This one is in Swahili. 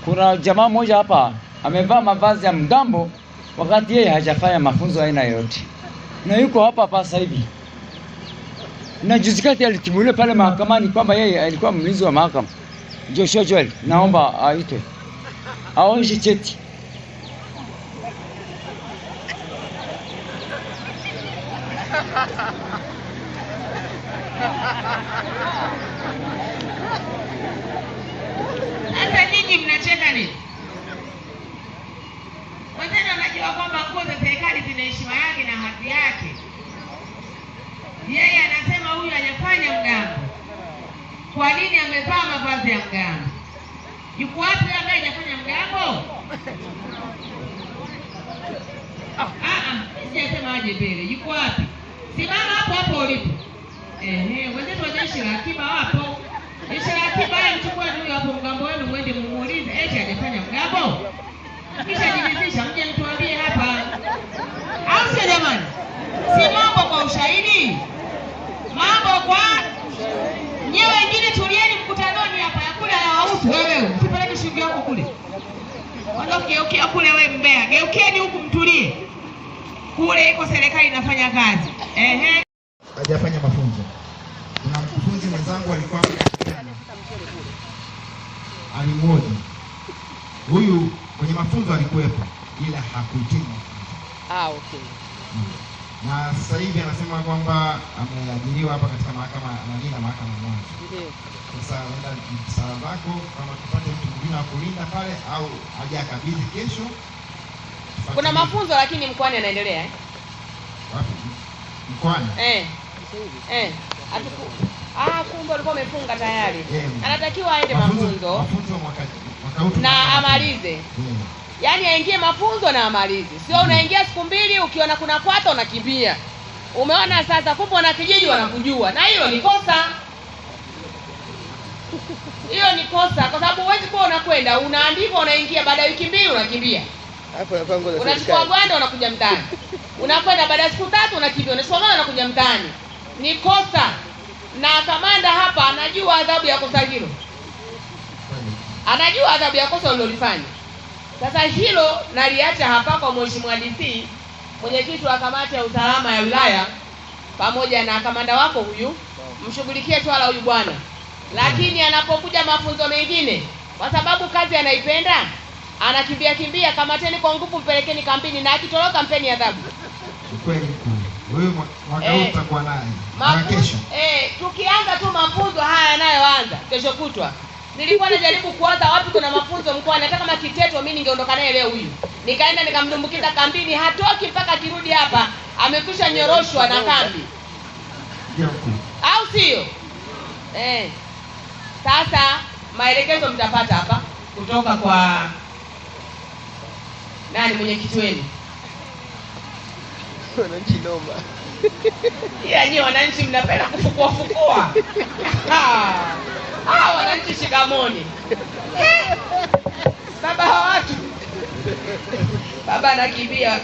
Kuna jamaa mmoja hapa amevaa mavazi ya mgambo wakati yeye hajafanya mafunzo aina yoyote, na yuko hapa hapa sasa hivi. Na juzi kati alitimuliwa pale mahakamani kwamba yeye alikuwa mlinzi wa mahakama. Joshua Joel, naomba aitwe aonyeshe cheti. Hata nyinyi mnacheka nini? Wenzenu wanajua kwamba nguo za serikali zina heshima yake na hadhi yake. Yeye anasema huyu hajafanya mgambo. Kwa nini amevaa mavazi ya mgambo? Yuko wapi ambaye hajafanya mgambo? Sijasema aje mbele. Yuko wapi? Simama hapo hapo ulipo. Wenzetu wa jeshi la akiba wapo. Jeshi la akiba mchukue huyu hapo mgambo wenu mwende mumuulize eti hajafanya mgambo. Kisha jiridhisha mje mtuambie hapa. Au sio jamani? Si mambo kwa ushahidi. Mambo kwa nyewe wengine tulieni mkutanoni hapa ya kule hayawahusu. Wewe usipeleke shughuli yako kule. Kwanza ukigeukia kule wewe mbea, geukeni huku mtulie. Kule iko serikali inafanya kazi. Hajafanya mafunzo. Kuna mkufunzi mwenzangu alikuwa alimhoji. Huyu kwenye mafunzo alikuwepo ila hakuhitimu mafunzo. Okay. Na sasa hivi anasema kwamba ameajiriwa hapa katika mahakama, analinda mahakama Mwanza. Ndio. Sasa naenda msala zako kama tupate mtu mwingine wa kulinda pale au aje akabidhi kesho. Kuna mafunzo lakini mkoani yanaendelea eh? Wapi? Mkoani? Kumbe walikuwa wamefunga tayari. Anatakiwa aende mafunzo. Mafunzo mwaka huu na amalize. Yaani aingie mafunzo na amalize. Sio unaingia siku mbili ukiona kuna kwata unakimbia. Umeona sasa kumbe wana kijiji wanakujua. Na hilo ni kosa. Hilo ni kosa kwa sababu huwezi kuwa unakwenda unaandikwa unaingia baada ya wiki mbili unakimbia. Unachukua gwanda unakuja mtaani. Unakwenda baada ya siku tatu unakimbia. Unachukua gwanda unakuja mtaani. Ni kosa. Na kamanda hapa anajua adhabu ya kosa hilo. Anajua adhabu ya kosa ulilofanya. Sasa hilo naliacha hapa kwa Mheshimiwa DC, mwenyekiti wa kamati ya usalama ya wilaya, pamoja na kamanda wako huyu, mshughulikie swala huyu bwana. Lakini anapokuja mafunzo mengine, kwa sababu kazi anaipenda, anakimbia kimbia, kamateni kwa nguvu mpelekeni kambini, na akitoroka mpeni adhabu. Kweli huyu mwaka huu tutakuwa naye. Kesho. Tukianza tu mafunzo haya yanayoanza kesho kutwa. Nilikuwa najaribu kuanza wapi kuna mafunzo mkoani, hata kama Kiteto mimi ningeondoka naye leo huyu. Nikaenda nikamdumbukiza kambini, hatoki mpaka akirudi hapa amekwisha nyoroshwa na kambi. Au sio? Sasa maelekezo mtapata hapa kutoka kwa nani, mwenyekiti wenu? Wananchi noma. Ila nyinyi wananchi mnapenda kufukua fukua. Wananchi shikamoni. Baba hawa watu. Baba anakimbia.